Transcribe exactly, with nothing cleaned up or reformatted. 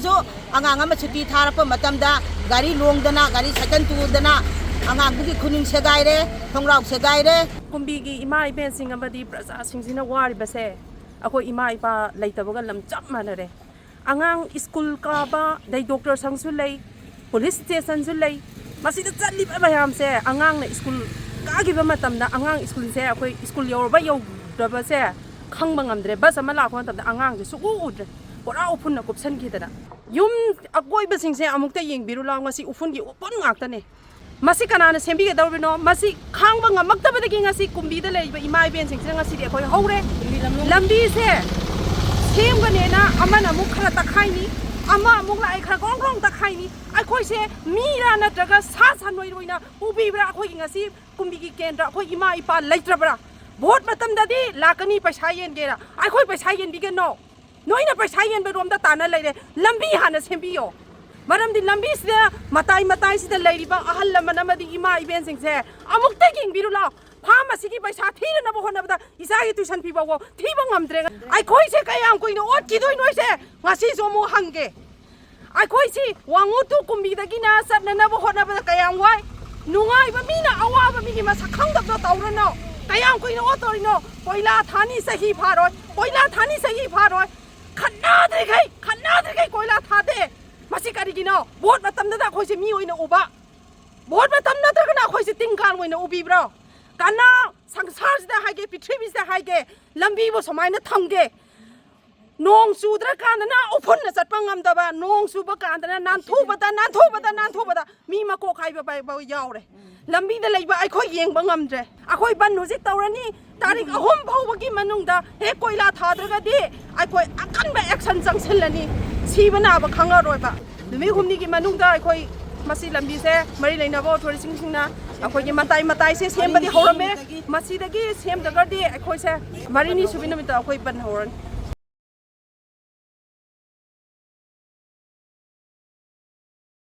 ꯁꯨ ꯑꯉꯥꯡ ꯑꯃ ꯁꯨꯇꯤ ꯊꯥꯔꯛꯄ ꯃꯇꯝꯗ ꯒꯥꯔꯤ ꯂꯣꯡꯗꯅ, ꯒꯥꯔꯤ ꯁꯥꯏꯀꯜ ꯇꯣꯡꯗꯅ ꯑꯉꯥꯡꯗꯨꯒꯤ ꯈꯨꯅꯤꯡ ꯁꯦꯒꯥꯏꯔꯦ, ꯈꯣꯡꯒ꯭ꯔꯥꯎ ꯁꯦꯒꯥꯏꯔꯦ꯫ ꯀꯨꯝꯕꯤꯒꯤ ꯏꯃꯥ ꯏꯕꯦꯟꯁꯤꯡ ꯑꯃꯗꯤ ꯄ꯭ꯔꯖꯥꯁꯤꯡꯁꯤꯅ ꯋꯥꯔꯤꯕꯁꯦ ꯑꯩꯈꯣꯏ ꯏꯃꯥ ꯏꯄꯥ ꯂꯩꯇꯕꯒ ꯂꯝ ꯆꯞ ꯃꯥꯟꯅꯔꯦ꯫ ꯑꯉꯥꯡ ꯁ꯭ꯀꯨꯜ ꯀꯥꯕ, ꯑꯗꯩ ꯗꯣꯛꯇꯔ ꯁꯪꯁꯨ ꯂꯩ, ꯄꯨꯂꯤꯁ ꯁ꯭ꯇꯦꯁꯟꯁꯨ ꯂꯩ꯫ ꯃꯁꯤꯗ ꯆꯠꯂꯤꯕ ꯃꯌꯥꯝꯁꯦ, ꯑꯉꯥꯡꯅ ꯁ꯭ꯀꯨꯜ ꯀꯥꯈꯤꯕ ꯃꯇꯝꯗ ꯑꯉꯥꯡ ꯁ꯭ꯀꯨꯜꯁꯦ, ꯑꯩꯈꯣꯏ ꯁ꯭ꯀꯨꯜ ꯌꯧꯔꯕ ꯌꯧꯗ꯭ꯔꯕꯁꯦ ꯈꯪꯕ ꯉꯝꯗ꯭ꯔꯦ꯫ ꯕꯁ ꯑꯃ ꯂꯥꯛꯄ ꯃꯇꯝꯗ ꯑꯉꯥꯡꯁꯦ ꯁꯨꯛꯎ ꯎꯗ꯭ꯔꯦ, ꯄꯨꯔꯥ ꯎꯐꯨꯟꯅ ꯀꯨꯞꯁꯟꯈꯤꯗꯅ꯫ ꯌꯨꯝ ꯑꯀꯣꯏꯕꯁꯤꯡꯁꯦ ꯑꯃꯨꯛꯇ ꯌꯦꯡꯕꯤꯔꯨ ꯂꯥꯎ, ꯉꯁꯤ ꯎꯐꯨꯟꯒꯤ ꯎꯐꯨꯟ ꯉꯥꯛꯇꯅꯦ꯫ ꯃꯁꯤ ꯀꯅꯥꯅ ꯁꯦꯝꯕꯤꯒꯗꯧꯔꯤꯕꯅꯣ? ꯃꯁꯤ ꯈꯥꯡꯕ ꯉꯝꯃꯛꯇꯕꯗꯒꯤ ꯉꯁꯤ ꯀꯨꯝꯕꯤꯗ ꯂꯩꯔꯤꯕ ꯏꯃꯥ ꯏꯕꯦꯟꯁꯤꯡꯁꯤꯅ ꯉꯁꯤꯗꯤ ꯑꯩꯈꯣꯏ ꯍꯧꯔꯦ꯫ ꯂꯝꯕꯤꯁꯦ ꯁꯦꯝꯒꯅꯦꯅ ꯑꯃꯅ ꯑꯃꯨꯛ ꯈꯔ ꯇꯛꯈꯥꯏꯅꯤ, ꯑꯃ ꯑꯃꯨꯛ ꯂꯥꯛꯑꯦ ꯈꯔ ꯒ꯭ꯔꯣꯡ ꯒ꯭ꯔꯣꯡ ꯇꯛꯈꯥꯏꯅꯤ꯫ ꯑꯩꯈꯣꯏꯁꯦ ꯃꯤꯔꯥ ꯅꯠꯇ꯭ꯔꯒ ꯁꯥ ꯁꯟ ꯑꯣꯏꯅ ꯎꯕꯤꯕ꯭ꯔꯥ? ꯑꯩꯈꯣꯏꯒꯤ ꯉꯁꯤ ꯀꯨꯝꯕꯤꯒꯤ ꯀꯦꯟꯗ꯭ꯔ ꯑꯩꯈꯣꯏ ꯏꯃꯥ ꯏꯄꯥ ꯂꯩꯇ꯭ꯔꯕ꯭ꯔꯥ? ꯚꯣꯠ ꯃꯇꯝꯗꯗꯤ ꯂꯥꯛꯀꯅꯤ ꯄꯩꯁꯥ ꯌꯦꯟꯒꯦꯔꯥ, ꯑꯩꯈꯣꯏ ꯄꯩꯁꯥ ꯌꯦꯟꯕꯤꯒꯅꯣ꯫ ꯅꯣꯏꯅ ꯄꯩꯁꯥ ꯌꯦꯟꯕꯔꯣꯝꯗ ꯇꯥꯟꯅ ꯂꯩꯔꯦ꯫ ꯂꯝꯕꯤ ꯍꯥꯟꯅ ꯁꯦꯝꯕꯤꯌꯣ꯫ ꯃꯔꯝꯗꯤ ꯂꯝꯕꯤꯁꯤꯗ ꯃꯇꯥꯏ ꯃꯇꯥꯏꯁꯤꯗ ꯂꯩꯔꯤꯕ ꯑꯍꯜ ꯂꯃꯟ ꯑꯃꯗꯤ ꯏꯃꯥ ꯏꯕꯦꯟꯁꯤꯡꯁꯦ ꯑꯃꯨꯛꯇ ꯌꯦꯡꯕꯤꯔꯨ ꯂꯥꯎ꯫ ꯐꯥꯔꯃꯥꯁꯤꯒꯤ ꯄꯩꯁꯥ ꯊꯤꯅꯅꯕ ꯍꯣꯠꯅꯕꯗ ꯏꯆꯥꯒꯤ ꯇ꯭ꯌꯨꯁꯟ ꯐꯤ ꯐꯥꯎꯕ ꯊꯤꯕ ꯉꯝꯗ꯭ꯔꯦ꯫ ꯑꯩꯈꯣꯏꯁꯦ ꯀꯌꯥꯝ ꯀꯨꯏꯅ ꯑꯣꯠꯈꯤꯗꯣꯏꯅꯣ? ꯑꯩꯁꯦ ꯉꯁꯤꯁꯨ ꯑꯃꯨꯛ ꯍꯪꯒꯦ꯫ ꯑꯩꯈꯣꯏꯁꯤ ꯋꯥꯉꯨ ꯇꯨ ꯀꯨꯝꯕꯤꯗꯒꯤꯅ ꯆꯠꯅꯅꯕ ꯍꯣꯠꯅꯕꯗ ꯀꯌꯥꯝ ꯋꯥꯏ꯫ ꯅꯨꯡꯉꯥꯏꯕ ꯃꯤꯅ ꯑꯋꯥꯕ ꯃꯤꯒꯤ ꯃꯁꯛ ꯈꯪꯗꯕꯗꯣ ꯇꯧꯔꯅꯣ꯫ ꯀꯌꯥꯝ ꯀꯨꯏꯅ ꯑꯣꯠꯇꯣꯔꯤꯅꯣ? ꯀꯣꯏꯂꯥ ꯊꯥꯅꯤ ꯆꯍꯤ ꯐꯥꯔꯣꯏ, ꯀꯣꯏꯂꯥ ꯊꯥꯅꯤ ꯆꯍꯤ ꯐꯥꯔꯣꯏ꯫ ꯈꯠꯅꯗ꯭ꯔꯤꯈꯩ, ꯈꯠꯅꯗ꯭ꯔꯤꯈꯩ ꯀꯣꯏꯂꯥ ꯊꯥꯗꯦ꯫ ꯃꯁꯤ ꯀꯔꯤꯒꯤꯅꯣ? ꯚꯣꯠ ꯃꯇꯝꯗꯗ ꯑꯩꯈꯣꯏꯁꯦ ꯃꯤ ꯑꯣꯏꯅ ꯎꯕ, ꯚꯣꯠ ꯃꯇꯝ ꯅꯠꯇ꯭ꯔꯒꯅ ꯑꯩꯈꯣꯏꯁꯦ ꯇꯤꯟ ꯀꯥꯡ ꯑꯣꯏꯅ ꯎꯕꯤꯕ꯭ꯔꯣ? ꯀꯅꯥ ꯁꯪꯁꯥꯔꯁꯤꯗ ꯍꯥꯏꯒꯦ, ꯄ꯭ꯔꯤꯊꯤꯕꯤꯁꯤꯗ ꯍꯥꯏꯒꯦ, ꯂꯝꯕꯤꯕꯨ ꯁꯨꯃꯥꯏꯅ ꯊꯝꯒꯦ? ꯅꯣꯡ ꯆꯨꯗ꯭ꯔꯀꯥꯟꯗꯅ ꯎꯐꯨꯟꯅ ꯆꯠꯄ ꯉꯝꯗꯕ, ꯅꯣꯡ ꯆꯨꯕ ꯀꯥꯟꯗꯅ ꯅꯥꯟꯊꯨꯕꯗ, ꯅꯥꯟꯊꯨꯕꯗ, ꯅꯥꯟꯊꯨꯕꯗ ꯃꯤ ꯃꯀꯣꯛ ꯍꯥꯏꯕ ꯐꯥꯎ ꯌꯥꯎꯔꯦ꯫ ꯂꯝꯕꯤꯗ ꯂꯩꯕ ꯑꯩꯈꯣꯏ ꯌꯦꯡꯕ ꯉꯝꯗ꯭ꯔꯦ꯫ ꯑꯩꯈꯣꯏ ꯕꯟ ꯍꯧꯖꯤꯛ ꯇꯧꯔꯅꯤ, ꯇꯥꯔꯤꯛ ꯑꯍꯨꯝ ꯐꯥꯎꯕꯒꯤ ꯃꯅꯨꯡꯗ ꯍꯦꯛ ꯀꯣꯏꯂꯥ ꯊꯥꯗ꯭ꯔꯒꯗꯤ ꯑꯩꯈꯣꯏ ꯑꯀꯟꯕ ꯑꯦꯛꯁꯟ ꯆꯪꯁꯤꯜꯂꯅꯤ꯫ ꯁꯤꯕ ꯅꯥꯕ ꯈꯪꯉꯔꯣꯏꯕ꯫ ꯅꯨꯃꯤꯠ ꯍꯨꯝꯅꯤꯒꯤ ꯃꯅꯨꯡꯗ ꯑꯩꯈꯣꯏ ꯃꯁꯤ ꯂꯝꯕꯤꯁꯦ ꯃꯔꯤ ꯂꯩꯅꯕ ꯑꯣꯊꯣꯔꯤꯇꯤꯁꯤꯡꯅ ꯑꯩꯈꯣꯏꯒꯤ ꯃꯇꯥꯏ ꯃꯇꯥꯏꯁꯦ ꯁꯦꯝꯕꯗꯤ ꯍꯧꯔꯝꯃꯦ꯫ ꯃꯁꯤꯗꯒꯤ ꯁꯦꯝꯗ꯭ꯔꯒꯗꯤ ꯑꯩꯈꯣꯏꯁꯦ ꯃꯔꯤꯅꯤ ꯁꯨꯕꯤ ꯅꯨꯃꯤꯠꯇ ꯑꯩꯈꯣꯏ ꯕꯟ ꯍꯧꯔꯅꯤ꯫